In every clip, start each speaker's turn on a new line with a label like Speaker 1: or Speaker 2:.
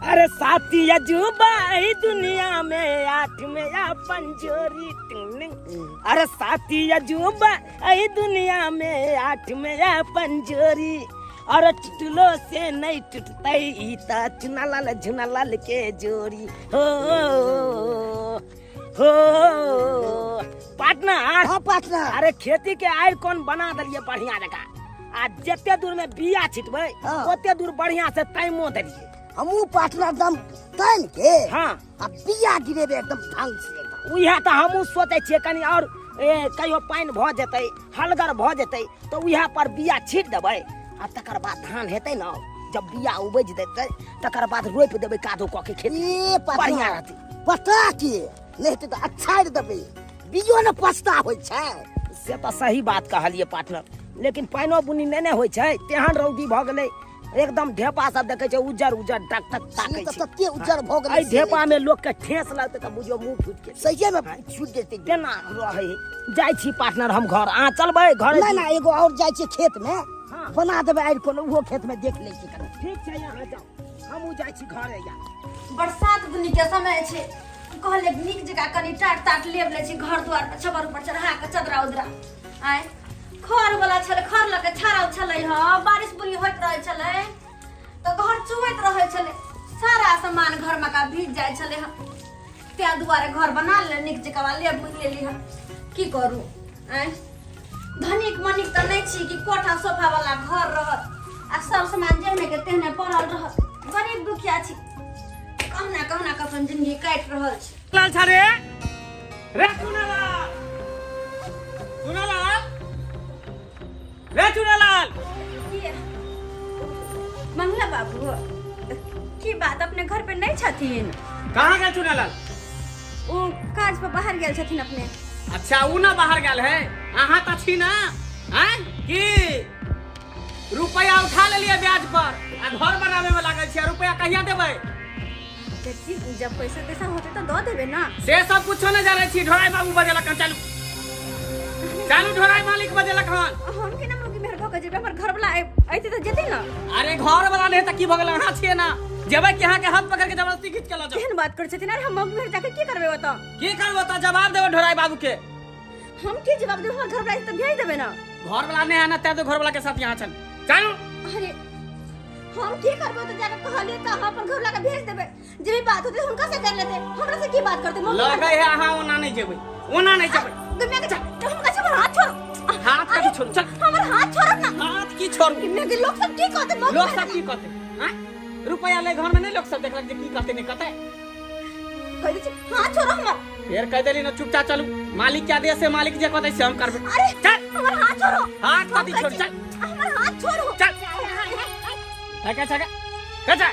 Speaker 1: अरे साथी अजूबा ई दुनिया में आठ में अपन जोरी टिंग। अरे साथी अजूबा ई दुनिया में आठ में अपन जोरी, अरे टुटलो से नहीं टूटते ई त चुनालाल झुनालाल के जोरी। हो हो पार्टनर।
Speaker 2: हाँ पार्टनर।
Speaker 1: अरे खेती के आय कोन बना दलिए बढ़िया जगह, आ जते दूर में बिया छिटबै ओते दूर बढ़िया से टाइमो दलिए।
Speaker 2: हमू पार्टनर एकदम तान के आ बिया गिरेबे एकदम ढंग से एकदम।
Speaker 1: उएह तऽ हमहूँ सोचै छियै कनि आओर कहियो पानि भऽ जेतै, हलगर भऽ जेतै तऽ उएह पर बिया छीट देबै, आ तकर बाद धान हेतै ने, जब बिया उपजि जेतै तकर बाद रोपि देबै कादो कऽ के खेती।
Speaker 2: ए पार्टनर,
Speaker 1: बढ़िया रहतै।
Speaker 2: पता के नहि हेतै तऽ अछाड़ि देबै, बियो ने पछता होइ छै।
Speaker 1: से तऽ सही बात कहलियै पार्टनर, लेकिन पानिओ बुनी नहि ने होइ छै, तेहन रौदी भऽ गेलै एकदम, ढेपा सब देखै छै उज्जर उज्जर टक टक ताकै
Speaker 2: से तऽ
Speaker 1: छै।
Speaker 2: तते उज्जर भऽ गेलै
Speaker 1: एहि
Speaker 2: से।
Speaker 1: ढेपा में लोक के ठेस लगतै तऽ बुझियौ मुंह फूटि गेलै।
Speaker 2: सहिए में छूट जेतै।
Speaker 1: केना रहै जाइ छी पार्टनर हम घर, अहाँ चलबै घर?
Speaker 2: ना ना, एगो और जाइ छियै खेत में, बना देबै आड़ि कोनो, ओहो खेत में देख लै छियै कनि।
Speaker 1: ठीक छै, अहाँ जाउ, हमहूँ जाइ छी घरे। या
Speaker 3: बरसात बुनी के समय छै, कहले नीक जकाँ कनि टाट ताट लेब लै छी घर द्वार पर, छबर ऊपर चढ़ा के चदरा उदरा। आय खर वाला छलै, खर लऽ के छाड़ल छलै हँ, बारिश बुनी होइत रहै छलै तऽ घर चुबैत रहै छलै, सारा सामान घर में का भीज जाइ छलै हँ, तैं दुआरे घर बना ले नीक जकाँ लेब बुनि लेली हँ। की करू, आँय धनिक मनिक तऽ नहि छी कि कोठा सोफा वाला घर रहत आ सब सामान जेहने के तेहने पड़ल रहत। गरीब दुखिया छी, कहुना कहुना कऽ अपन जिंदगी काटि रहल छी।
Speaker 4: लाल छा रे रे चुनालाल, चुनालाल रे चुनालाल।
Speaker 3: की मंगला बाबू, की बात, अपने घर पे नहीं छथिन?
Speaker 4: कहाँ गेल चुनालाल?
Speaker 3: ओ काज पर बाहर गेल छथिन अपने।
Speaker 4: अच्छा, उ ना बाहर गेल है, अहाँ तऽ छी ना? आँय की रुपया उठा लेलिए ब्याज पर आ घर बनावे में लागल छी, आ रुपया कहिया देबै?
Speaker 3: देखी, जब पैसा तैसा होते तो दऽ देबे ना।
Speaker 4: से सब कुछो नहीं जाने छी। ढोराई बाबू बजेलक हन, चलू चलू, ढोराई मालिक बजेलक हन।
Speaker 3: हम केना मौगी मेहर भऽ के जेबै? हमर घर वाला अयतै तऽ जेतै ना।
Speaker 4: अरे घर वाला नहीं तऽ की भऽ गेल, अहाँ छियै ना? जेबै कि अहाँ के हाथ पकड़ के जबरदस्ती खींच के लऽ जाउ?
Speaker 3: केहन बात करै छथिन? अरे हम मौगी मेहर जाके की करबै ओतऽ?
Speaker 4: की करबै तऽ जवाब देबै ढोराई बाबू के।
Speaker 3: हम की जवाब देबै? हमर घर वाला अयतै तऽ भेज देबै ना।
Speaker 4: घर वाला नहीं आना तैं तो घर वाला के साथ यहाँ चल चलू।
Speaker 3: अरे हम की करबै तऽ जाके कहलियै तऽ अहाँ अपन घर वाला के भेज देबै, जे भी बात होतै हुनका से कर लेतै, हमरा से की बात करतै मम्मी?
Speaker 4: लगे है अहाँ ओना नहीं जेबै, ओना नहीं जेबै।
Speaker 3: दुनिया के तो हम कहे, हमर हाथ छोड़ो।
Speaker 4: हाथ कथी छोड़ू? चल।
Speaker 3: हमर हाथ छोड़ो ना।
Speaker 4: हाथ की छोड़ू?
Speaker 3: दुनिया के लोग सब की कहते मम्मी?
Speaker 4: लोग सब की कहते? हाँ, रुपया ले घर में नहीं लोग सब देखलक जे की कहते नहीं कहते।
Speaker 3: कह दै छी हाथ छोड़ो हमर।
Speaker 4: फेर कह देली ना, चुपचाप चलू, मालिक के आदेश है, मालिक जे कहते से हम करबै।
Speaker 3: अरे
Speaker 4: चल।
Speaker 3: हमर हाथ छोड़ो।
Speaker 4: हाथ
Speaker 3: हम
Speaker 4: कथी
Speaker 3: कहै
Speaker 4: छोड़ू?
Speaker 3: छी,
Speaker 4: चल।
Speaker 3: हमर हाथ छोड़ो।
Speaker 4: चल। ठके ठके अच्छा,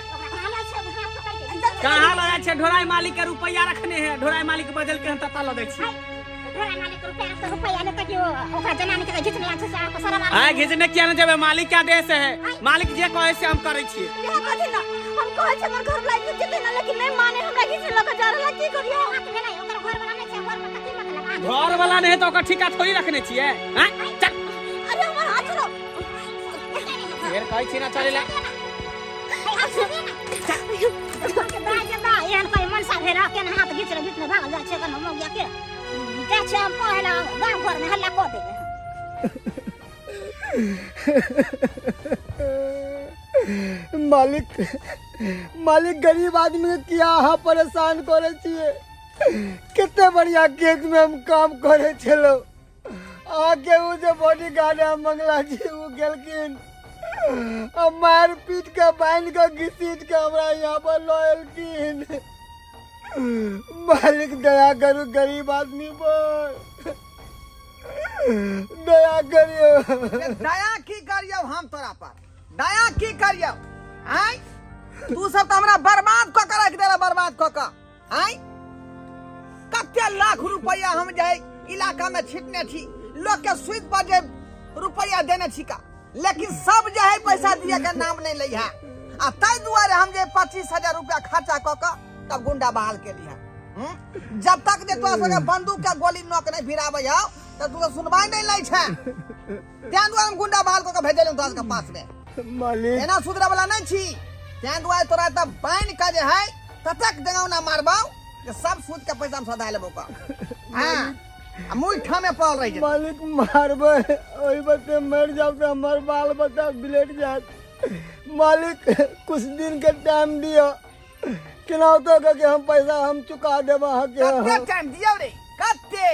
Speaker 4: कहाँ लगा छै? ढोराई मालिक के रुपया रखने है, ढोराई मालिक बदल के हम तता ल दै छी। आय घिचने किया ने जेबै? मालिक के आदेश है, मालिक जे कहे से हम करै छियै।
Speaker 3: इएह कथी ना, हम कहै छी हमर घर वाला जेतै ना, लेकिन नहीं माने, हमरा घिचने लऽ के जा रहल है, की करियो?
Speaker 4: घर वाला नहीं तो ओकर ठीका थोड़ी रखने छियै? आँय चल।
Speaker 3: अरे हमर हाथ छोड़ो।
Speaker 4: फेर कहै छी ना चले ला।
Speaker 5: एहन कोई मनसा भेल केना हाथ घिचले घिचले भागल जाइ छै केना मौगिया के जाइ छै, हम कहै लए गाँव घरमे हल्ला कऽ देबै।
Speaker 6: मालिक, मालिक, गरीब आदमी के किया अहाँ परेशान करे छियै? कते बढ़िया खेत में हम काम करे छलहुँ। अहाँके ओ जे बॉडी गार्ड है मंगला जी, ओ गेलखिन आ मारि पीट के बान्हि के घिसीट के हमरा यहाँ पर लऽ एलखिन। मालिक, दया करू गरीब आदमी पर, दया करियौ।
Speaker 7: दया की करियौ हम तोरा पर, दया की करियौ? आँय, तू सब तऽ हमरा बर्बाद कऽ के राखि देला, बर्बाद कऽ के। आँय, कते लाख रुपया हम जे इलाका में छिटने छी, लोग के सुद पर जे रुपया देने छी का, लेकिन सब जे है पैसा दिए के नाम नहीं लै है, आ ताहि दुआरे हम जे 25,000 रुपया खर्चा कऽ के तब गुंडा बहाल केली है। हम्म? जब तक जे तोरा सबके बंदूक के गोली नोक नहीं भिराबै हौ तऽ तू सब सुनवाई नहीं लै छै, तें दुआरे हम गुंडा बहाल कऽ के भेजलियौ तोरा सबके पास में।
Speaker 6: मालिक,
Speaker 7: एना सुधरे वाला नहीं छी। तें दुआरे तोरा तऽ बान्हि कऽ जे है ततक डेंगौना मारबौ जे सब सूद के पैसा हम सधा लेबौ का हाँ आ मुँह ठामे पड़ल रहि जेतौ।
Speaker 6: मालिक मारबै ओहि बते मरि जाब तऽ हमर बाल बच्चा बिलट जायत मालिक कुछ दिन के टाइम दिअ केनाहितो कऽ के हम पैसा हम चुका देब अहाँके।
Speaker 7: कते टाइम दियौ रे, कते?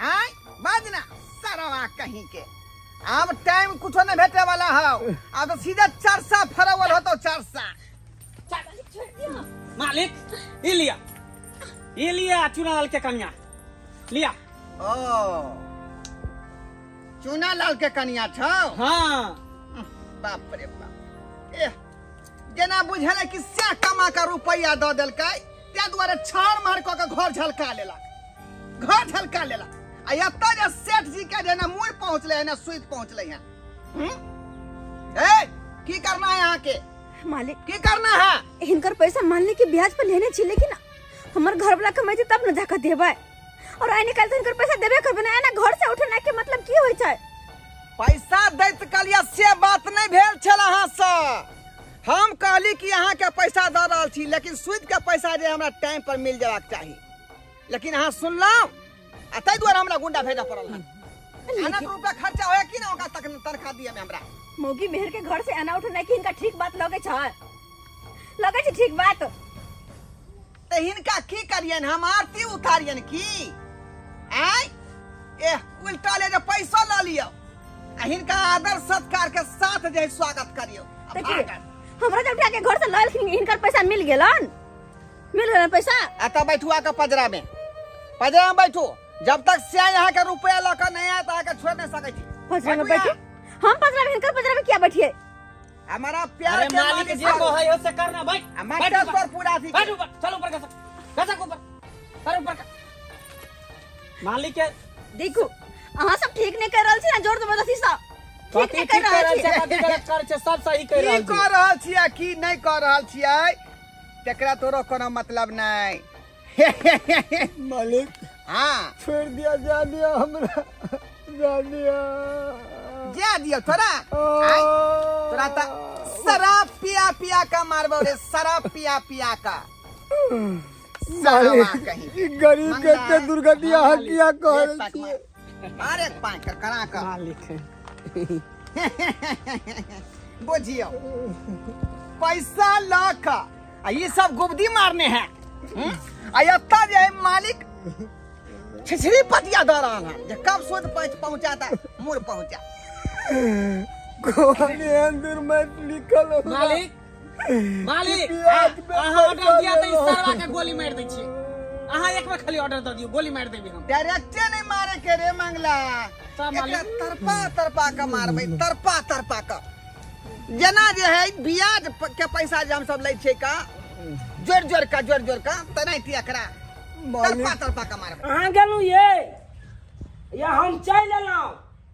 Speaker 7: आँय बाज ना सरवा कहीं के। आब टाइम कुछो नहीं भेटे वाला हौ, आब तो सीधा चरसा फरवल होतो चरसा।
Speaker 4: मालिक ई लिया, ई लिया चुनालाल के कन्या लिया।
Speaker 7: ओ चुनालाल के कन्या छौ?
Speaker 4: हाँ।
Speaker 7: बाप रे बाप, एह जेना बुझल कि सैह कमा के रुपैआ दऽ देलकै, ताहि दुआरे छाड़ मार कऽ के घर झलका लेलक, घर झलका लेलक। आ एतऽ जे सेठ जी के जे ने मुड़ पहुँचलै है ने सुति पहुँचलै है। ए की करना है अहाँ के?
Speaker 3: मालिक
Speaker 7: की करना है?
Speaker 3: हिनकर पैसा मान ली कि ब्याज पर लेने छी, लेकिन हमर घर वाला कमाई छै तब न जाकर देबै, और आइ निकाल तऽ हिनकर पैसा देबे करबै ना। एना घर से उठेना के मतलब की होइ छै?
Speaker 7: पैसा दैत कहलियै से बात नहीं भेल छल अहाँ से। हम कहली कि अहाँ के पैसा दऽ रहल छी, लेकिन सूद के पैसा जे हमरा टाइम पर मिल जेबाक चाही, लेकिन अहाँ सुनलहुँ आ ताहि दुआरे हमरा गुंडा भेजऽ पड़ल हन। अनक रुपया खर्चा होय कि ना ओकरा तक तनख्वाह दिए में हमरा।
Speaker 3: मौगी मेहर के घर से एना उठेना कि हिनका ठीक बात लगे छै? लगे छै ठीक बात?
Speaker 7: तऽ हिनका की करियन हम, आरती उतारियन की? आँय एह उल्टा ले जे पैसा लऽ लियौ आ हिनका आदर सत्कार के साथ जे स्वागत करियौ। आ
Speaker 3: देखिए,
Speaker 7: भागल।
Speaker 3: हमरा जब उठा के घर से लऽ एलखिन हिनकर पैसा मिल गेलन, मिल गेलन पैसा।
Speaker 7: एतऽ बैठू आके पजरा में, पजरा में बैठू, जब तक से यहाँ के रुपया लऽ के नहीं आयत अहाँके छोड़ नहीं सकै छी।
Speaker 3: पजरा में
Speaker 7: बैठू
Speaker 3: बैठू? हम पजरा में, हिनकर पजरा में किया बैठिए?
Speaker 7: हमारा प्यार
Speaker 4: अरे
Speaker 7: के
Speaker 4: मालिक
Speaker 7: मालिक
Speaker 4: जे कहै हो से करना। बैठ,
Speaker 7: आ
Speaker 4: बैठ
Speaker 7: मास्टर
Speaker 4: ऊपर।
Speaker 7: तोर पूरा थी।
Speaker 4: बैठ ऊपर, चल ऊपर घसक, घसक ऊपर, सर ऊपर कर। मालिक के
Speaker 3: देखू अहाँ सब ठीक नहीं कर रहल छी ना, जोर जबरदस्ती सब ठीक
Speaker 4: कथी
Speaker 3: नहीं कर
Speaker 4: ठीक कर
Speaker 3: रहल
Speaker 4: रहल
Speaker 3: छी।
Speaker 4: छै, कथी गलत कर छै, सब सही कर
Speaker 7: की
Speaker 4: रहल
Speaker 7: कऽ
Speaker 4: छै।
Speaker 7: रहल छियै की नहीं कऽ रहल छियै तेकरा तोरो कोनो मतलब नहीं।
Speaker 6: मालिक
Speaker 7: हाँ
Speaker 6: छोड़ दिया, जा दिया हमरा, जा दिया,
Speaker 7: जा दियो तोरा। आय तोरा त शराब पिया पिया का मारबो रे, शराब पिया पिया का।
Speaker 6: मालिक
Speaker 7: कहीं।
Speaker 6: ई गरीब के एते दुर्गति अहाँ किया कह
Speaker 7: एक
Speaker 6: रहल
Speaker 7: पाक
Speaker 6: छियै?
Speaker 7: मार। मारे एक पाँच कर करा कर।
Speaker 4: मालिक
Speaker 7: बुझियो पैसा लऽ कऽ आ ई सब गुबदी मारने हैं। हम्म? आ एतऽ जे है मालिक छिछरी पतिया दऽ रहल है जे कब सूद पहुंचाता मुड़ पहुंचा।
Speaker 6: कोन एहन दुर्मत लिखल हमरा?
Speaker 4: मालिक, मालिक,
Speaker 6: प्याज में
Speaker 4: अहाँ ऑर्डर
Speaker 6: पैसा
Speaker 4: दिया तऽ ई
Speaker 6: लेलहुँ।
Speaker 4: सरवा के गोली मारि दै छियै। अहाँ एक बेर खाली ऑर्डर दऽ दियौ, गोली मारि देबै हम।
Speaker 7: डायरेक्टे नहीं मारे के रे मंगला,
Speaker 4: तऽ मालिक।
Speaker 7: एकरा तरपा तरपा के मारबै, तरपा तरपा के। जेना जे है ब्याज के पैसा जे हम सब लै छियै का जोड़ जोड़ के, जोड़ जोड़ के, तेनाहिते एकरा
Speaker 6: मालिक।
Speaker 7: तरपा तरपा के मारबै।
Speaker 1: अहाँ गेलहुँ ये या हम चलि एलहुँ?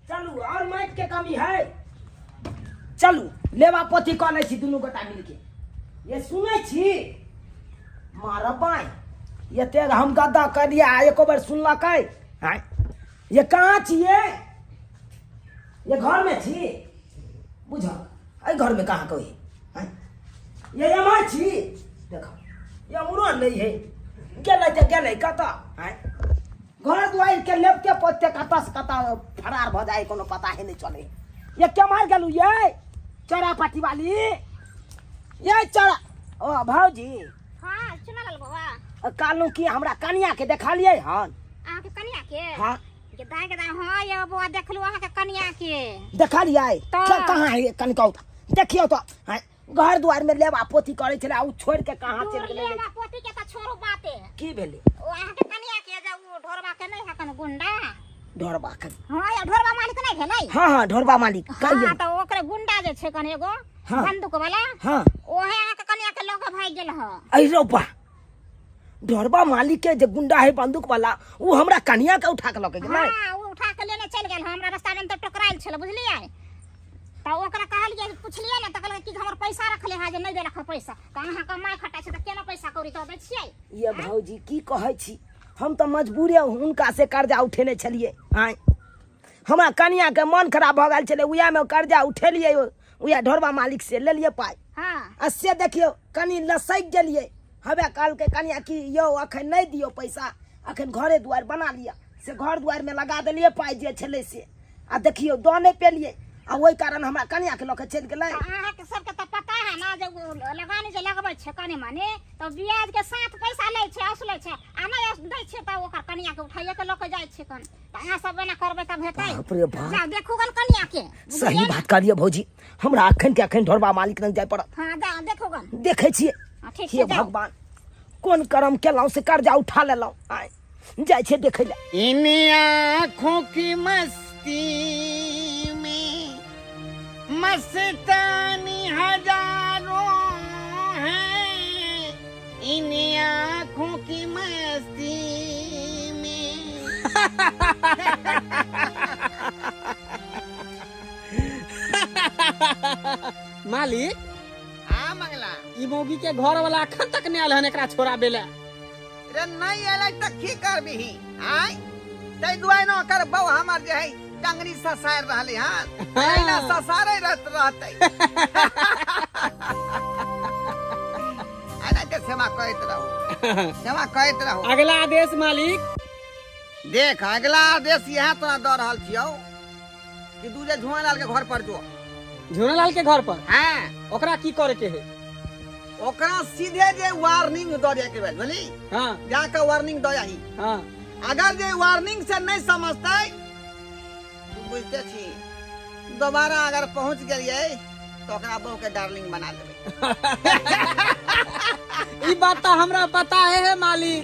Speaker 1: चलू, और माटि के कमी है, चलू लेबा पोथी कऽ लै छी दुनू गोटा मिलके। ये सुनै छी मारब बाँहि, एते हम गद्दा करियै आ एको बेर सुनलकै? आँय ये कहाँ छियै? ये घरमे छी? बुझ एहि घरमे कहाँ कोइ? आँय ये एम्हर छी, देख ये उम्हरो नहि है, गेलै तऽ गेलै कतऽ? आँय घर दुआरि के लेपते पोतते कतऽ से कतऽ फरार भऽ जाइ, कोनो पता ही नहीं चले। ये केम्हर गेलू ये चोरा पाटी वाली? ये चोरा ओ भौजी।
Speaker 5: हाँ चुना लाल बाबा,
Speaker 1: कहलहुँ कि हमरा कनिया के देखलियै हन?
Speaker 5: अहाँके कनिया के?
Speaker 1: हाँ।
Speaker 5: के दाय के दाय, हाँ ये बौआ देखलू अहाँके कनिया के।
Speaker 1: देखलियै?
Speaker 5: तऽ।
Speaker 1: कहाँ है कनिका देखियौ तऽ। हाँ, घर दुआर में लेबा पोथी करै छलै आ उ छोड़ि के कहाँ चलि गेलै?
Speaker 5: लेबा पोथी के तऽ छोड़ू बाते,
Speaker 1: की भेलै?
Speaker 5: ओ अहाँके कनिया के जे उ ढोरबा के नहि हकन गुंडा?
Speaker 1: ढोरबा के?
Speaker 5: हाँ ये ढोरबा मालिक नहि भेलै?
Speaker 1: हाँ हाँ ढोरबा मालिक।
Speaker 5: हाँ
Speaker 1: कहियौ।
Speaker 5: तऽ ओकरे गुंडा जे छै कनि एगो।
Speaker 1: हाँ।
Speaker 5: बंदूक वाला।
Speaker 1: हाँ।
Speaker 5: ओहे अहाँके कनिया के लऽ के भागि गेल ह।
Speaker 1: अरे रो बा, ढोरबा मालिक के जे गुंडा है बंदूक वाला, उ हमरा कनिया के उठा के लऽ के गेलै?
Speaker 5: हाँ उ उठा के लेने चलि गेल, हमरा रास्ता में तऽ टकरायल छलै बुझलियै। तऽ ओकरा कहलियै, पुछलियै ने तऽ कहलकै कि हमर पैसा रखले है जे नहि देलक है पैसा, तऽ अहाँके माय खटाइ छै तऽ केना पैसा कौड़ी दऽ दै छियै?
Speaker 1: ये भौजी की कहै छी, हम तऽ मजबूरे हुनका से कर्जा उठेने छलियै। आँय हमरा कनिया के मन खराब भऽ गेल छलै, उएहमे कर्जा उठेलियै। उएह ढोरबा मालिक से लेलियै पाइ।
Speaker 5: हाँ।
Speaker 1: आ से देखियौ कनि लसकि गेलियै, हवे कहलकै कनिया कि यौ अखन नहि दियौ पैसा, अखन घरे दुआरि बना लिअ। से घर दुआरिमे लगा देलियै पाइ जे छलै से, आ देखियौ दऽ नहि पेलियै, आ ओहि कारण हमरा कनियाके लऽ कऽ चलि गेलै।
Speaker 5: तऽ अहाँके सबके तऽ पता है ना जे ओ लगानी जे लगबै छै कनि मनि तऽ ब्याज के साथ पैसा लै छै, असुलै छै, आ नहि दै छै तऽ ओकर कनिया के उठाइए के लऽ के जाइ छै कन। तऽ अहाँ सब एना करबै तब हेतै?
Speaker 1: बाप रे बाप।
Speaker 5: जाउ देखू गन कनिया के।
Speaker 1: सही बात कहलियै भौजी, हमरा अखन के अखन ढोरबा मालिक लग जाय पड़त।
Speaker 5: हाँ जाउ देखू गन।
Speaker 1: देखै छियै।
Speaker 5: हाँ, ठीक
Speaker 1: हे
Speaker 5: छै, जाउ।
Speaker 1: भगवान, कोन कर्म केलहुँ से कर्जा उठा लेलहुँ। आय जाइ छै देखै लए।
Speaker 8: इन आँखों की मस्ती में मस्तानी हजारों हैं, इन आँखों की मस्ती में।
Speaker 4: मालिक।
Speaker 8: हाँ मंगला।
Speaker 4: ई मौगी के घर वाला अखन तक नहीं आयल हन एकरा छोड़ाबे ले।
Speaker 7: रे नहीं आयल त की करबिही? आय तै दुआरे न ओकर बहू हमर जे है टंगरी ससार रहले हन, एना ससारे रहतै। एना के सेवा करैत रहू, सेवा करैत रहू।
Speaker 4: अगला आदेश मालिक।
Speaker 7: देख अगला आदेश इएह तोरा दऽ रहल छियौ कि तू जे झुआलाल के घर पर जो।
Speaker 4: झुआलाल के घर पर?
Speaker 7: हाँ।
Speaker 4: ओकरा की करे के है?
Speaker 7: ओकरा सीधे जे वार्निंग दऽ दे के बुझली?
Speaker 4: हाँ।
Speaker 7: जाके वार्निंग दऽ आही।
Speaker 4: हाँ।
Speaker 7: अगर जे वार्निंग से नहीं समझतै, तू बुझते छी, दोबारा अगर पहुंच गेलियै तो ओकरा बहू के डार्लिंग बना लेबै।
Speaker 4: ई बात तो हमरा पता है, है मालिक।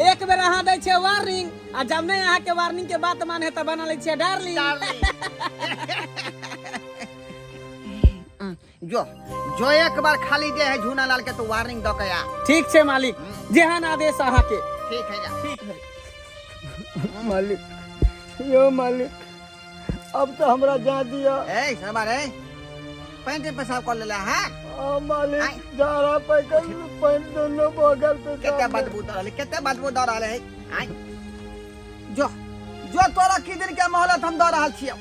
Speaker 4: एक बेर अहाँ दै छियै वार्निंग, आ जब नहीं अहाँ के वार्निंग के बात माने त बना लै छियै डार्लिंग।
Speaker 7: डार्लिंग। जो जो एक बार खाली दे है झूना लाल के तो वार्निंग दऽ के आ।
Speaker 4: ठीक छै मालिक, जेहन आदेश अहाँ के।
Speaker 7: ठीक है जा।
Speaker 4: ठीक है।
Speaker 6: मालिक, यो मालिक, अब तो हमरा जा दिया।
Speaker 7: ए सरबार, ए पैंट में पेशाब कर लेला है?
Speaker 6: हाँ मालिक,
Speaker 7: आय।
Speaker 6: जा रहा पैकल पैंट दोनों बगल पे
Speaker 7: केते
Speaker 6: सामने।
Speaker 7: बदबू दऽ रहल, केते बदबू दऽ रहल है? आय। जो जो तोरा की दिन के मोहलत हम दऽ रहल छियौ,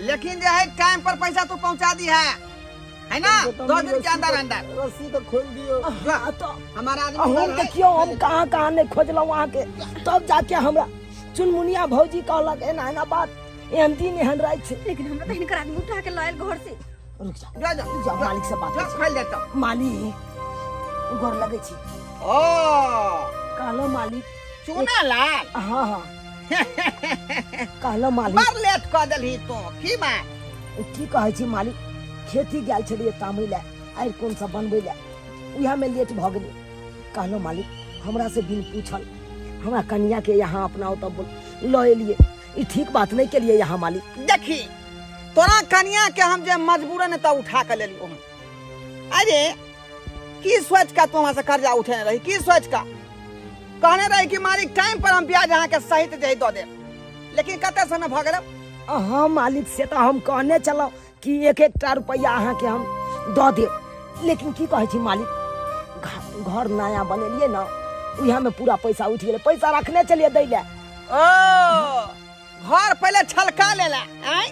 Speaker 7: लेकिन जे है टाइम पर पैसा तू पहुंचा दी है, है ना?
Speaker 6: तो
Speaker 7: 2 दिन के अंदर अंदर।
Speaker 6: रस्सी तो खोल दियो।
Speaker 1: हाँ, तो
Speaker 7: हमारा आदमी
Speaker 1: हम
Speaker 7: है।
Speaker 1: देखियो हम कहाँ कहाँ नहीं खोजलहुँ अहाँ के, तब जाके हमरा चुनमुनिया भौजी कहलक एना एना बात, एहन दिन एहन राति छै।
Speaker 3: लेकिन हमरा तऽ हिनकर आदमी उठा के लायल घर से।
Speaker 1: रुक जा,
Speaker 7: जा, जा,
Speaker 1: रुक जा, मालिक से बात
Speaker 7: जा,
Speaker 1: करै छी।
Speaker 7: खोल देतौ।
Speaker 1: मालिक गोर लगै छी।
Speaker 7: ओ।
Speaker 1: कहलहुँ मालिक।
Speaker 7: चूना लाल।
Speaker 1: हाँ हाँ। कहलहुँ मालिक।
Speaker 7: बड़ लेट कऽ देलही तू, की बात?
Speaker 1: की कहै छी मालिक, खेती गेल छलियै तामै लए, आइ कोन सब बनबै लए, उएह में लेट भऽ गेलै। कहलहुँ मालिक, हमरा से बिन पूछल हमरा कनिया के यहाँ अपना ओतऽ लऽ एलियै, ई ठीक बात नहीं केलियै यहाँ मालिक।
Speaker 7: देखी तोरा कनिया के हम जे मजबूरन तऽ उठा के लेलियो हन। अरे की सोच के तू वहाँ से कर्जा उठेने रही, की सोच के कहने रही कि मालिक टाइम पर हम ब्याज अहाँ के सहित जे दऽ देब, लेकिन कते समय भऽ गेल?
Speaker 1: हाँ मालिक, से तऽ हम कहने छलहुँ कि एक एकटा रुपैआ अहाँ के हम दऽ देब, लेकिन की कहै छी मालिक, घर नया बनेलियै ने, उएह में पूरा पैसा उठि गेलै, पैसा रखने छलियै दै लए।
Speaker 7: ओ घर पहले छलका लेला आय,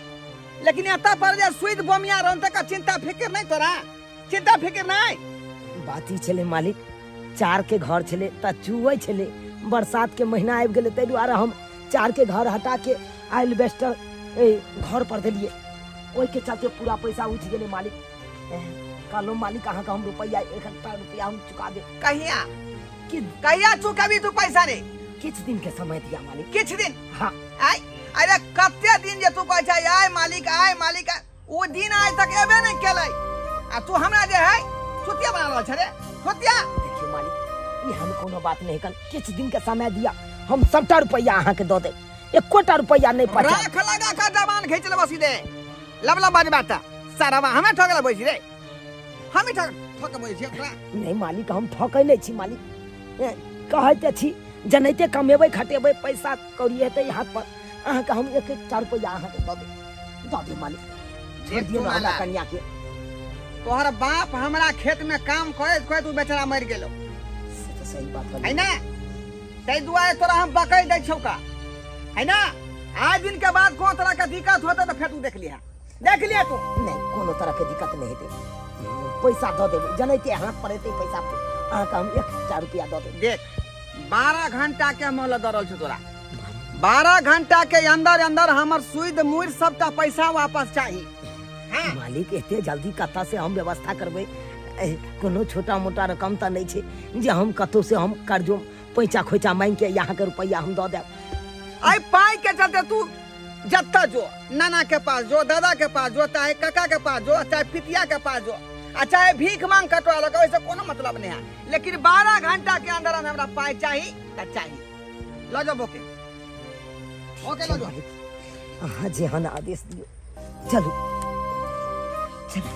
Speaker 7: लेकिन एतऽ पर जे सुइत बोमिया रहन तक चिंता फिक्र नहीं तोरा, चिंता फिक्र नहीं।
Speaker 1: बात ई छलै मालिक, चार के घर छलै तऽ चुअै छलै, बरसात के महीना आबि गेलै, ताहि दुआरे हम चार के घर हटा के एल्बेस्टर घर पर देलियै, ओहिके चलते पूरा पैसा उठि गेलै मालिक। कहलहुँ मालिक अहाँके हम रुपैआ एक एकटा रुपैआ हम चुका देब।
Speaker 7: कहिया?
Speaker 1: कि
Speaker 7: कहिया चुकेबी तू पैसा रे?
Speaker 1: किछु दिन के समय दिया मालिक।
Speaker 7: किछु दिन?
Speaker 1: हाँ।
Speaker 7: आय, अरे कते दिन जे तू कहै छै आय मालिक आय मालिक, ओ दिन आइ तक एबे नहीं केलै, आ तू हमरा जे है चुतिया बना रहल छै रे, चुतिया।
Speaker 1: देखियौ मालिक, एहन कोनो बात नहीं कन, किछु दिन के समय दिया, हम सबटा रुपैआ अहाँके दऽ देब, एकोटा रुपैआ नहीं पचा।
Speaker 7: राख लगा के जबान घींच लेबो सीधे, लब लब बजबा त सारावा हमें ठगला बैसी रे, हमें ठग बैसी छी ओकरा।
Speaker 1: नहीं मालिक, हम ठकै नहीं छी मालिक, कहै तऽ छी जनैते कमेबै खटेबै पैसा कौड़ी हेतै हाथ पर, अहाँके हम एक एकटा रुपैआ अहाँके दऽ देब, दऽ देब मालिक, छोड़ि दियौ ने हमरा कनिया के।
Speaker 7: तोहर बाप हमरा खेत में काम करैत करैत उ बेचारा मरि गेलो।
Speaker 1: से तऽ सही बात
Speaker 7: है ना, ताहि दुआरे तोरा हम बकै दै छौ का, है ना? आज दिन के बाद कोनो तरह के दिक्कत होतै तऽ फेर तू देख लिहा। देख लिया तू।
Speaker 2: नहीं, कोनो तरह के दिक्कत नहीं हेतै, पैसा दऽ देबै, जनैते हाथ पर हेतै पैसा, अहाँके हम 1टा रुपया दऽ देबै।
Speaker 7: देख, 12 घंटा के मोहलत दऽ रहल छौ तोरा, 12 घंटा के अंदर अंदर हमर सुइद मुइर सबटा पैसा वापस चाही। हाँ।
Speaker 2: मालिक, एते जल्दी कतऽ से हम व्यवस्था करबै? कोनो छोटा मोटा रकम तऽ नहि छै जे हम कतौ से हम कर्जो पैसा खोइचा मांगि के अहाँके रुपैआ हम दऽ देब।
Speaker 7: अइ पाई के चलते तू जत्ता जो, नाना के पास जो, दादा के पास जो, चाहे काका के पास जो, चाहे पितिया के पास जो, आ चाहे भीख मांग कटवा लगा, ओहिसे कोनो मतलब नहीं है, लेकिन 12 घंटा के अंदर अंदर हमरा पाई चाही त चाही। ल जाओ बोके, ओके ल जाओ।
Speaker 2: अहाँ जेहन आदेश दियौ। चलू चलू।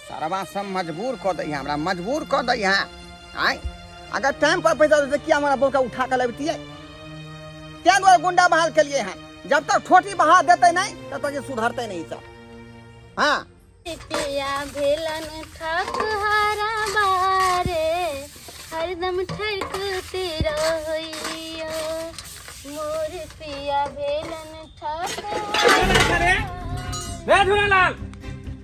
Speaker 7: सरवा सब मजबूर कऽ दै हमरा, मजबूर कऽ दै है। आय अगर टाइम पर पैसा देते किया हमारा बोका उठा के लबतियै? तें दुआरे गुंडा बहाल केलिए हैं, जब तक ठोटी बहा देते नहीं तब तक ये सुधरते नहीं सब। हाँ।
Speaker 9: पिया भेलन ठक हरा बारे, हरदम ठकते रहियो, मोर पिया भेलन ठक।
Speaker 4: रे झुनालाल,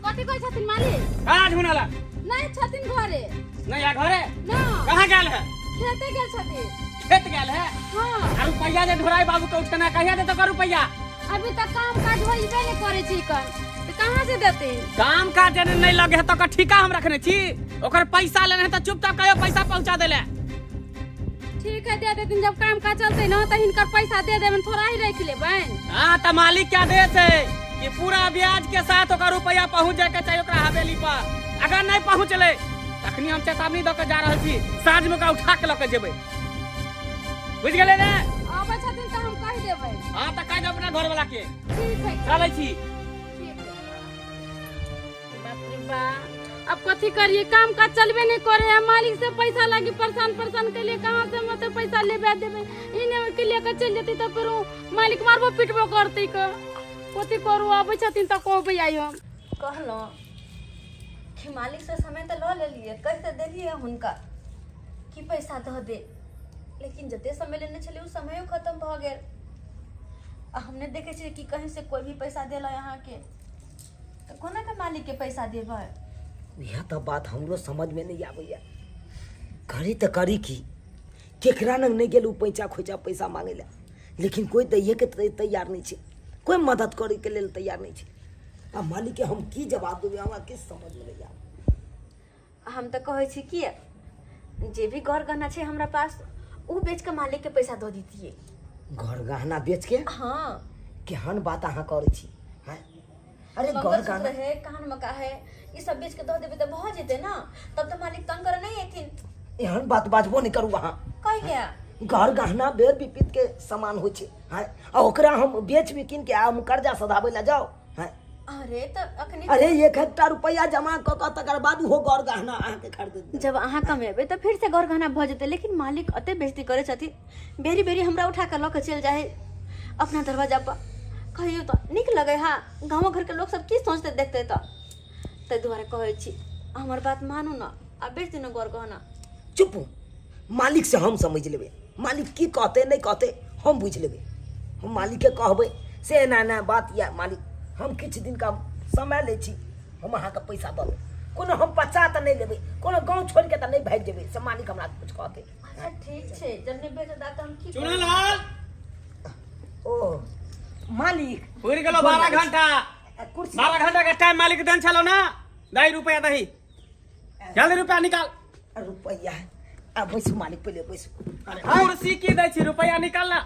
Speaker 9: कथी कहै छथिन मालिक?
Speaker 4: कहाँ झुनालाल?
Speaker 9: नहीं छथिन घरे।
Speaker 4: नहीं है घरे?
Speaker 9: ना।
Speaker 4: कहाँ गेल है?
Speaker 9: खेते गेल छथिन।
Speaker 4: खेत गेल है?
Speaker 9: हाँ।
Speaker 4: आ रुपैया जे ढोराई बाबू के उठेना कहिया देतो का रुपैया?
Speaker 9: अभी तक काम काज होइबे नहीं करे छी कन, तो कहाँ से देते?
Speaker 4: काम काज जे नहीं लगे है तो का ठीका हम रखने छी, ओकर पैसा लेने है तो चुपचाप कहियो पैसा पहुंचा देले।
Speaker 9: ठीक है, दे देथिन, जब काम काज चलते ना तो हिनकर पैसा दे देबन, थोड़ा ही रख लेबन।
Speaker 4: हाँ तो मालिक के आदेश है कि पूरा ब्याज के साथ ओकर रुपया पहुंच जाए के चाहिए ओकरा हवेली पर। अगर नहीं पहुंचले तखनी हम चेतावनी दऽ के जा रहल छी, साँझ में ओकरा उठा के लऽ के जेबै, बुझि गेलै ने?
Speaker 9: आबै छथिन तऽ हम कहि देबै।
Speaker 4: हाँ तऽ कहि देब अपना घर वाला के।
Speaker 9: ठीक है।
Speaker 4: चलै छी।
Speaker 9: ठीक है। बाप रे बाप, अब कथी करिए? काम काज चलबे नहीं करे है, मालिक से पैसा लागी परेशान परेशान के लिए, कहाँ से मत पैसा लेबे देबे? इने के लेके चल जेती तऽ फेर मालिक मारबो पिटबो करते क, कथी करू? आबै छथिन तऽ कहबै आई हम।
Speaker 3: कहलहुँ कि मालिक से समय तऽ लऽ लेलियै, कहि तऽ देलियै हुनका कि पैसा दऽ दे, लेकिन जते समय लेने छलियै ओ समयो खत्म भऽ गेल आ हम नहि देखै छियै कि कहीं से कोइ भी पैसा देलक अहाँके, तऽ कोना के मालिक के पैसा देबै?
Speaker 2: इएह तऽ बात हमरो समझमे नहि आबैए, करी तऽ करी की? केकरा लग नहि गेलहुँ पैंचा खोइचा पैसा मांगै लए, लेकिन कोइ दैएके तैयार नहि छै, कोइ मदद करैके लेल तैयार नहि छै। आ मालिकके हम की जवाब देबै, हमरा किछु समझमे नहि आबै।
Speaker 3: हम तऽ कहै छी कि जे भी घर गहना छै हमरा पास ओ बेच के मालिक के पैसा दऽ दितियै।
Speaker 2: घर गहना बेच के?
Speaker 3: हाँ।
Speaker 2: केहन बात अहाँ करै छी हैं? अरे घर
Speaker 3: मंगलसूत्र
Speaker 2: गहना
Speaker 3: है, कान मका है, ई सब बेच के दऽ देबै तऽ भऽ जेतै ना, तब तऽ मालिक तंग करऽ नहि एथिन।
Speaker 2: एहन बात बाजबो नहि करू अहाँ।
Speaker 3: कहि गया?
Speaker 2: घर गहना बेर विपरीत के सामान होइ छै हैं, आ ओकरा हम बेच बिकिन के आ हम कर्जा सधाबै लए जाउ हैं?
Speaker 3: अरे तऽ अखनी
Speaker 2: अरे 1 एकटा रुपैआ जमा कऽ कऽ तकर बाद ओहो घर गहना अहाँके खरीद।
Speaker 3: जब अहाँ कमेबै तऽ फेर से घर गहना भऽ जेतै, लेकिन मालिक अते बेइज्जती करै छथिन, बेरी बेरी हमरा उठा कऽ लऽ कऽ चलि जाइ है अपना दरवाजा पर, कहियो तऽ नीक लगै हा? गाँवो घरके लोक सब की सोचतै देखतै तऽ? ताहि दुआरे कहै छी हमर बात मानू ने आ बेच दिनू घर गहना।
Speaker 2: चुप, मालिक से हम समझ लेबै, मालिक की कहतै नहि कहतै हम बुझि लेबै। हम मालिकके कहबै से एना एना बात यऽ मालिक, हम किछु दिनका समय लै छी, हम अहाँके पैसा दऽ देब, कोनो हम बच्चा तऽ नहि लेबै, कोनो गाँव छोड़िके तऽ नहि भागि जेबै से मालिक हमरा किछु कहतै।
Speaker 3: अच्छा ठीक छै, जब नहि बेचता तऽ हम की करू?
Speaker 4: चुनलाल।
Speaker 2: ओ मालिक,
Speaker 4: पुरि गेलो 12 घंटा।
Speaker 2: कुर्सी
Speaker 4: 12 घंटा के टाइम मालिक देन छलो ना? दही रुपया, दही जल्दी रुपया निकाल।
Speaker 2: रुपया आ बैसू मालिक, पहिले बैसू।
Speaker 4: अरे कुर्सी की दै छी, रुपया निकाल ना,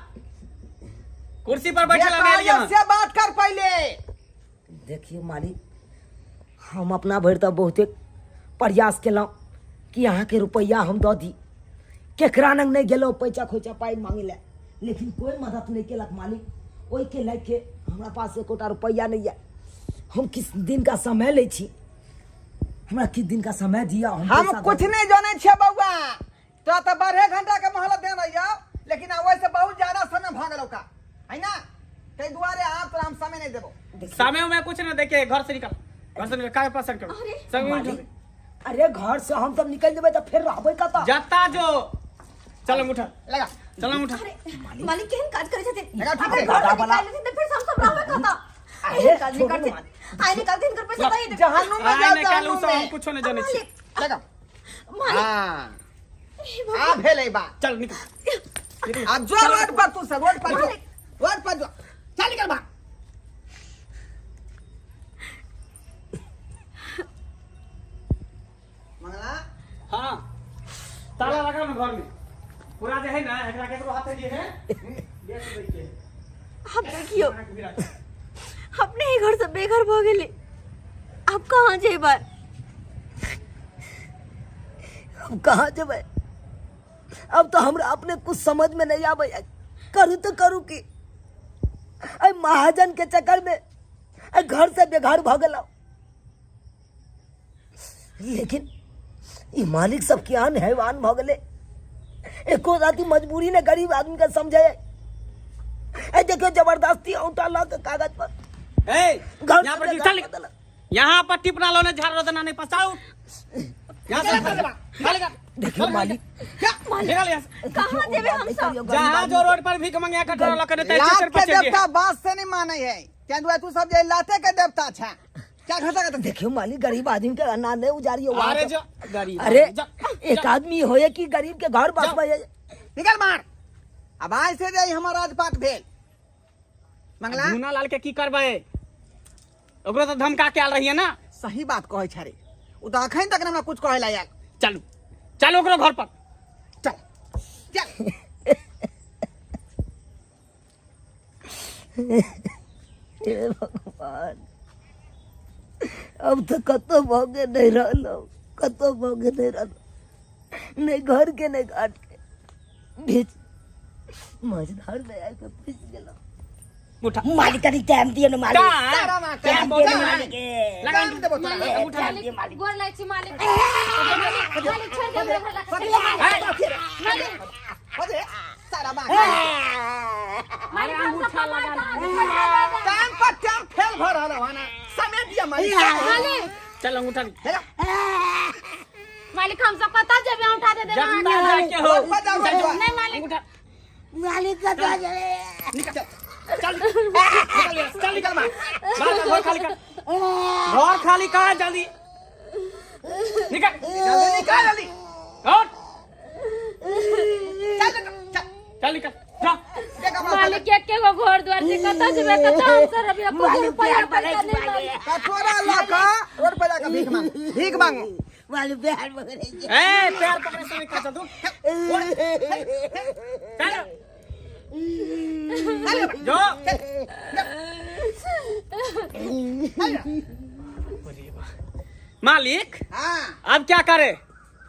Speaker 4: कुर्सी पर बैठल
Speaker 7: जे
Speaker 4: नहि
Speaker 7: कहलियौ
Speaker 4: एलियै।
Speaker 7: से बात कर पहिले।
Speaker 2: देखियौ मालिक, हम अपना भरि तऽ बहुते प्रयास केलहुँ कि अहाँके रुपैआ हम दऽ दी, केकरा लग नहि गेलहुँ पैसा खोइचा पाइ मांगै लए, लेकिन कोइ मदद नहि केलक मालिक। ओहिके लए के हमरा पास एकोटा रुपैआ नहि यऽ। हम किछु दिनका समय लै छी, हमरा किछु दिनका समय दिअ। हम
Speaker 7: हम
Speaker 2: पैसा दऽ
Speaker 7: कुछ
Speaker 2: देब।
Speaker 7: नहीं जाने छियै बौआ, तोरा तऽ 12 घंटा के मोहलत देने रहियौ, लेकिन आब ओहिसँ बहुत ज्यादा समय भऽ गेलौ का है ना, ताहि दुआरे आब तोरा हम समय नहीं देबो।
Speaker 4: समय में कुछ ना देखे, घर से निकल, घर से निकल, काय पसंद करो सब।
Speaker 2: मालिक, अरे घर से हम सब निकल जेबै तऽ फेर रहबै कतऽ?
Speaker 4: जत्ता जो चल अंगूठा
Speaker 7: लगा
Speaker 4: चल अंगूठा
Speaker 3: मालिक केहन काज करै छथिन
Speaker 7: लगा, ठीक
Speaker 3: अगर
Speaker 7: है।
Speaker 3: घर से
Speaker 2: वाला-
Speaker 3: निकालि लेथिन तऽ फेर हम सब रहबै कतऽ
Speaker 2: अरे,
Speaker 3: एहन काज नहि
Speaker 2: छोड़ू
Speaker 3: करथिन
Speaker 2: मालिक।
Speaker 3: आइ निकालथिन हिनकर पैसा दऽ देबै
Speaker 7: जहन्नुम में
Speaker 4: आइ
Speaker 7: जाओ
Speaker 4: नहि काल्हि
Speaker 7: जहन्नुम
Speaker 4: ओ सब हम
Speaker 7: में
Speaker 4: कुछो नहि जनै छी
Speaker 7: लगा
Speaker 3: मालिक
Speaker 7: हाँ आ भेलै बात
Speaker 4: चल निकल
Speaker 7: आ जो रोड पर तू सब रोड पर जो रोड पर जो चल निकल भाग मंगला
Speaker 4: हाँ ताला लगा ना घर में पूरा जे है ना एकरा केकरो हाथे जे है बेच दै के
Speaker 3: आब देखियौ
Speaker 4: अहाँके भी राख।
Speaker 3: अपने ही घर से बेघर भऽ गेली आब कहाँ जेबै
Speaker 2: हम कहाँ जेबै अब तो हमरा अपने कुछ समझ में नहीं आबै करू तो करू की अरे महाजन के चक्कर में अरे घर से बेघर भऽ गेलहुँ लेकिन ई मालिक सब केहन हैवान भऽ गेलै एको राति मजबूरी ने गरीब आदमी के समझे ए देखियो जबरदस्ती औंटा लऽ के कागज पर
Speaker 4: ए
Speaker 2: घर
Speaker 4: यहाँ पर
Speaker 2: से
Speaker 4: चल
Speaker 2: बेघर भऽ
Speaker 4: यहाँ पर टिपना लो ने झाड़ रोदना नहीं पसाओ यहाँ से निकल निकल
Speaker 2: देखियो मालिक
Speaker 4: निकल यहाँ से
Speaker 3: कहाँ जेबै हम सब
Speaker 4: जहाँ जो रोड पर भीख मंगे कटोरा लके देते
Speaker 7: लात
Speaker 4: चक्कर
Speaker 7: के
Speaker 4: पर चल
Speaker 7: देवता बात से नहीं माने है क्या दुआ तू सब जे लाते के देवता छा क्या घटा घटा
Speaker 2: देखियो मालिक गरीब आदमी के अनाज नहीं उजारियो वहाँ
Speaker 4: अरे
Speaker 2: के।
Speaker 4: जो गरीब
Speaker 2: अरे
Speaker 4: जा,
Speaker 2: एक आदमी होए कि गरीब के घर बसबै है
Speaker 7: निकल मार अब आज से जाई हमर राजपाट भेल मंगला
Speaker 4: मुन्ना लाल के की करबै ओकरो तो धमका के आयल रहिए ना
Speaker 7: सही बात कहै छे रे उ तऽ अखन तक ने हमरा कुछ कहै ला आयल
Speaker 4: चलू चलू ओकरो घर पर
Speaker 7: चल चल
Speaker 2: हे भगवान अब तो कतौ भोगे नहीं रहलो कतौ भोगे नहीं रहलो नहीं घर के नहीं घाट के बीच मझधार में आके फंस गेलो
Speaker 4: उठा
Speaker 1: मालिक कनी टाइम दियो ने मालिक
Speaker 7: तारा माँ के
Speaker 4: टाइम
Speaker 1: दियो ने
Speaker 4: बोल
Speaker 1: मालिक के
Speaker 4: लगा
Speaker 7: टाइम देबो तोरा
Speaker 4: लगा, उठा
Speaker 9: मालिक गोर लागै छी मालिक मालिक छोड़ि दे हमरा घर लए। मालिक
Speaker 7: अरे सारा माँ के
Speaker 9: मालिक हम सब कमाइ कहाँ से पैसा दऽ देब?
Speaker 7: टाइम पर टाइम फेल भ रहल हो ना समय दिया मालिक
Speaker 9: मालिक
Speaker 4: चल अंगूठा ली।
Speaker 7: हेलो
Speaker 9: मालिक हम सब कतऽ जेबै उठा दे देब
Speaker 4: जब
Speaker 9: अहाँके।
Speaker 4: जाके हो
Speaker 7: रोड पर जाओ रोड पर।
Speaker 9: नहि मालिक
Speaker 4: अंगूठा
Speaker 1: मालिक कतौ जेबै
Speaker 4: निकल चल निकल यहाँ से, चल निकल मार मार घर खाली कर घर खाली कर जल्दी निकल
Speaker 7: जल्दी निकल जल्दी
Speaker 4: उठ
Speaker 7: चल निकल, चल
Speaker 4: चल निकल जा
Speaker 7: देख अपना
Speaker 9: मालिक के के गो घर द्वार छै कतऽ जेबै कतऽ हम सब रहबै एको गो रुपैआ पैसा नहि मालिक
Speaker 7: कटोरा लऽ कऽ रोड पर जाकऽ भीख मांगू भीख मांगू
Speaker 1: मालिक बिहार पकड़ै छै
Speaker 4: ए पैर पकड़े से निकल चल तू चल जो मालिक
Speaker 7: हाँ
Speaker 4: अब क्या करे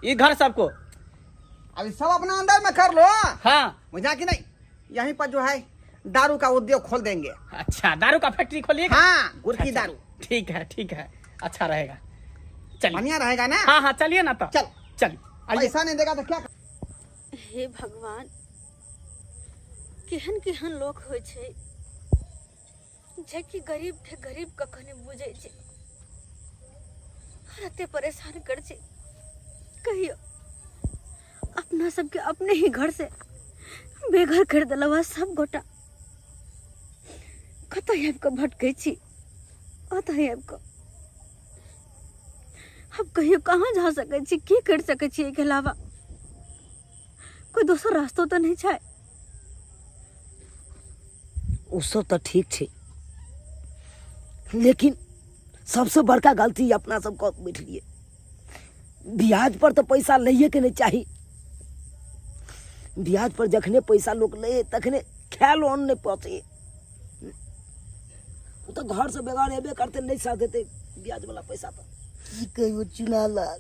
Speaker 4: ये घर सबको
Speaker 7: अभी सब अपना अंदर में कर लो
Speaker 4: हाँ
Speaker 7: बुझा कि नहीं यहीं पर जो है दारू का उद्योग खोल देंगे
Speaker 4: अच्छा दारू का फैक्ट्री खोलिएगा
Speaker 7: हाँ गुड़ की
Speaker 4: अच्छा,
Speaker 7: दारू
Speaker 4: ठीक है ठीक है अच्छा रहेगा चलिए
Speaker 7: बढ़िया रहेगा ना
Speaker 4: हाँ हाँ चलिए ना तो
Speaker 7: चल।
Speaker 4: चलिए आइए
Speaker 7: पैसा नहीं देगा तो क्या
Speaker 3: हे भगवान केहन केहन लोक होइ छै जेकि गरीबके गरीब कखन नहि बुझै छै और एते परेशान कर छै कहियो अपना सबके अपने ही घर से बेघर कर देलक सब गोटा कतऽ आबि कऽ भटकै छी ओतऽ आबि कऽ हम कहियो कहाँ जा सकै छी की करि सकै छी एहिके अलावा कोई दोसर रास्तो तऽ नहि छै
Speaker 2: ओ सब तऽ ठीक छै लेकिन सबसे बड़का गलती अपना सब कऽ बैठलियै ब्याज पर तऽ पैसा लैए के नहि चाही ब्याज पर जखने पैसा लोक लै तखने खायल अन्न नहि पचै ओ तऽ घरसँ बेगर हेबे करतै नहि साथ देतै ब्याजवला पैसा तऽ
Speaker 1: की कहियो चुना लाल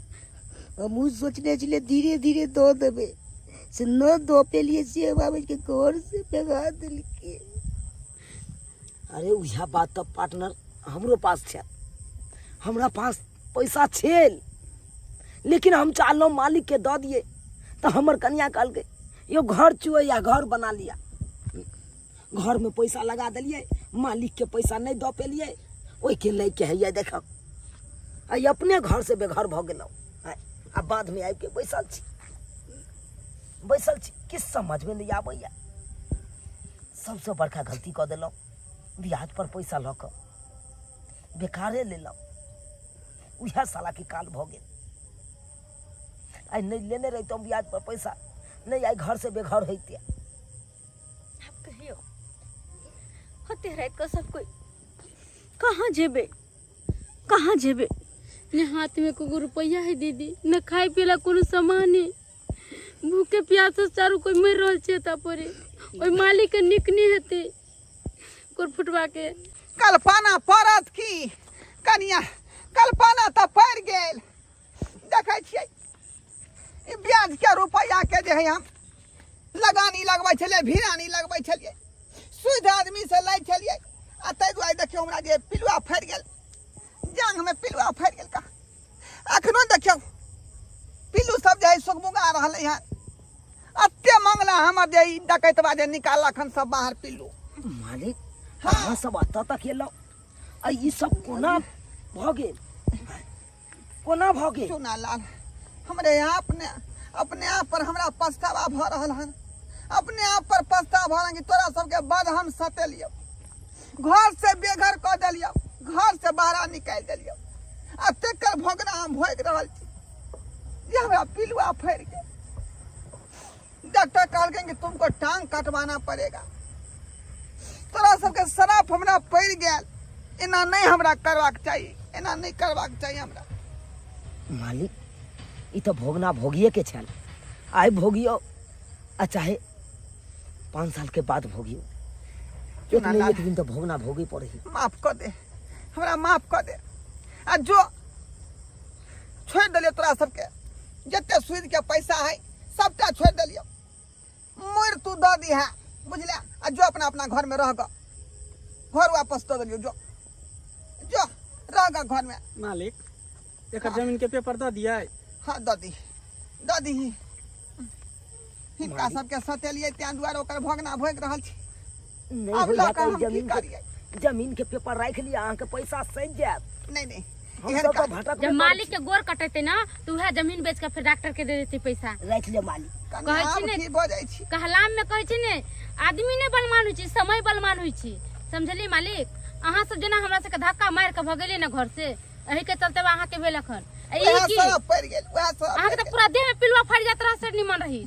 Speaker 1: हमहूँ सोचने छलियै धीरे धीरे दऽ देबै से न दऽ पेलियै से बाबूके घर से भगा देलकै
Speaker 2: अरे उएह बात तऽ पार्टनर हमरो पास छै हमरा पास पैसा छेल लेकिन हम चाहलहुँ मालिकके दऽ दियै तऽ हमर कनिया कहलकै यौ घर चुअइया घर बना लिअ घरमे पैसा लगा देलियै मालिकके पैसा नहि दऽ पेलियै ओहिके लैके हैया देखब आइ अपने घरसँ बेघर भऽ गेलहुँ आइ आ बादमे आबिके बैसल छी बैसल छी किछु समझमे नहि आबैए सबसँ बड़का गलती कऽ देलहुँ ब्याज पर पैसा लऽ कऽ बेकारे लेलहुँ उएह सालाके काल भऽ गेल आइ नहि लेने रहितहुँ ब्याज पर पैसा नहि आइ घरसँ बेघर होइते
Speaker 3: आब कहियो होते राति कऽ सब कोई कहाँ जेबे कहाँ जेबे
Speaker 9: ने हाथ में कोनो रुपैआ है दीदी न खाए पिए ला कोनो सामान है भूखे प्यास से चारू कोई मर रहल छै एतऽ पर ओहि मालिक के नीक नहीं हेतै कोर फुटवा के
Speaker 7: कल्पना पड़त की कनिया कल्पना तऽ पड़ि गेल देखै छियै ई ब्याज के रुपैआ के जे है हम लगानी लगबै छलियै भिरानी लगबै छलियै शुद्ध आदमी से लै छलियै आ ताहि दुआरे देखियौ हमरा जे पिलुआ फड़ि गेल जांघमे पिलुआ फड़ि गेल का अखनो देखियौ पिल्लू सब जे है सुगबुगा रहलै हन एते मंगला हमर जे ई डकैतबा जे निकाललक हन सब बाहर पिल्लू
Speaker 2: मालिक अहाँ सब एतऽ तक एलहुँ आ ई सब कोना भऽ गेल कोना भऽ गेल
Speaker 7: चुनालाल हमरे अपने अपने आप पर हमरा पछतावा भऽ रहल हन अपने आप पर पछतावा भऽ रहल कि तोरा सबके बड हम सतेलियौ घर से बेघर कऽ देलियौ घर से बाहर निकालि देलियौ आ तेकर भोगना हम भोगि रहल छी जे हमरा पिलुआ फड़ि गेल डॉक्टर कहलखिन कि तुमको टांग कटवाना पड़ेगा तोरा सबके शराब हमरा पड़ि गेल एना नहि हमरा करबाक चाही एना नहि करबाक चाही हमरा
Speaker 2: मालिक ई तऽ भोगना भोगिएके छल आइ भोगियौ आ चाहे 5 साल के बाद भोगियौ एक ने एक दिन तऽ भोगना भोगे पड़े है
Speaker 7: माफ कऽ दे हमरा माफ कऽ दे आ जो छोड़ि देलियौ तोरा सबके जते सूद के पैसा है सबटा छोड़ि देलियौ मोर तू दऽ दिहे बुझले आ जो अपना अपना घर में रह गऽ घर वापस दऽ देलियौ जो जो रह गऽ घर में
Speaker 4: मालिक एकर जमीन के पेपर दऽ दियै
Speaker 7: हाँ दऽ दी दऽ दीही हिनका सबके सतेलियै तें दुआरे ओकर भोगना भोगि रहल छी
Speaker 2: नहीं
Speaker 7: आब
Speaker 2: होइए
Speaker 7: लऽ
Speaker 2: तऽ
Speaker 7: कऽ
Speaker 2: ई
Speaker 7: हम की
Speaker 2: जमीन के
Speaker 7: करियै
Speaker 2: जमीन के पेपर राखि लिअ अहाँके पैसा सधि जायत
Speaker 7: नहीं नहीं
Speaker 2: हम
Speaker 7: एहन
Speaker 2: सब तऽ
Speaker 7: काज
Speaker 2: भटकबे
Speaker 9: जब
Speaker 2: करै
Speaker 9: मालिक के गोर कटेते ना तो उहे जमीन बेच के फिर डॉक्टर के दे देते पैसा
Speaker 2: छी। राखि लिअ मालिक
Speaker 7: कनि
Speaker 9: कहै छी
Speaker 7: आब
Speaker 9: ने-
Speaker 7: की बजै छी
Speaker 9: कहलाम में कहै छै ने आदमी नहि बलमान होइ छै समय बलमान होइ छै समझलियै मालिक अहाँ सब जेना हमरा सबके धक्का मारि के भगेलियै ने घर से एही के चलते अहाँ के भेल अखन आ ई
Speaker 7: वएह
Speaker 9: की
Speaker 7: सब पड़ि गेल वएह सब
Speaker 9: अहाँ के तऽ पूरा देह में पिलुआ फड़ि जात रहा से निमन रही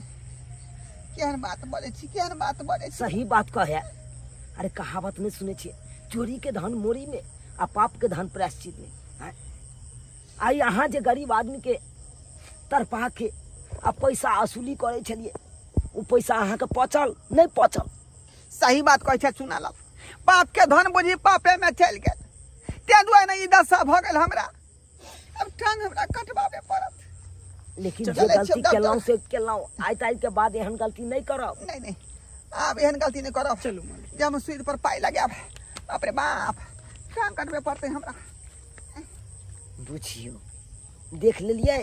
Speaker 7: केहन बात बजै छी केहन बात बजै छी
Speaker 2: सही बात कहे अरे कहावत नहीं सुने छियै चोरी के धन मोरी में आ पाप के धन प्रायश्चित में आँय? आइ अहाँ जे गरीब आदमी के तड़पा के आ पैसा वसूली करै छलियै ओ पैसा अहाँके पचल नहि पचल
Speaker 7: सही बात कहै छै सुना लब पाप के धन बुझी पापे में चलि गेल ताहि दुआरे ने ई दशा भऽ गेल हमरा अब टांग हमरा कटबाबे पड़त
Speaker 2: लेकिन जे
Speaker 7: चलै छियौ
Speaker 2: गलती
Speaker 7: डॉक्टर।
Speaker 2: केलहुँ से केलहुँ आइ ताइ के बाद एहन गलती नहि करब
Speaker 7: नहीं नहीं आब एहन गलती नहीं करब
Speaker 4: चलू मालिक
Speaker 7: जे हम सूद पर पाइ लगायब बाप रे बाप टांग कटबे पड़तै हमरा
Speaker 2: बुझियौ देख लेलियै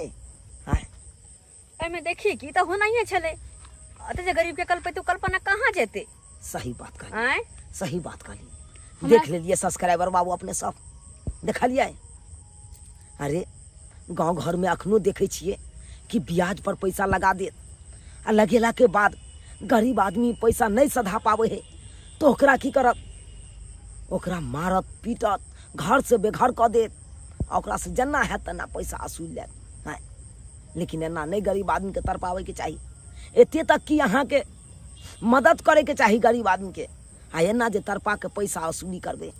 Speaker 2: आँय
Speaker 3: एहिमे देखी की तऽ होनाइए छलै अते जे गरीबके कल्पैते ओ कल्पना कहाँ जेतै
Speaker 2: सही बात कहली
Speaker 3: आँय
Speaker 2: सही बात कहली देख लेलियै सब्सक्राइबर बाबू अपने सब देखलियै अरे गाँव घरमे अखनो देखै छियै कि ब्याज पर पैसा लगा देत आ लगेलाके बाद गरीब आदमी पैसा नहि सधा पाबै है तऽ ओकरा की करत ओकरा मारत पीटत घरसँ बेघर कऽ देत आ ओकरासँ जेना हैत तेना पैसा असूलि लेत आँय लेकिन एना नहि गरीब आदमीके तड़पाबैके चाही एते तक कि अहाँके मदद करैके चाही गरीब आदमीके आ एना जे तड़पाके पैसा वसूली करबै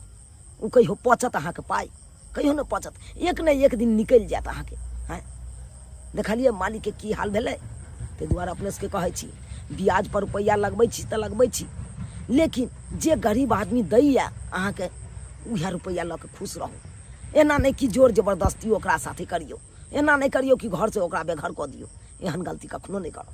Speaker 2: ओ कहियो पचत अहाँके पाइ कहियो नहि पचत एक ने एक दिन निकलि जायत अहाँके आँय देखलियै मालिकके की हाल भेलै ताहि दुआरे अपने सबके कहै छी ब्याज पर रुपैआ लगबै छी तऽ लगबै छी लेकिन जे गरीब आदमी दैया अहाँके उएह रुपैआ लऽ कऽ खुश रहू एना नहि कि जोर जबरदस्ती ओकरा साथे करियौ एना नहि करियौ कि घरसँ ओकरा बेघर कऽ दियौ एहन गलती कखनो नहि करब।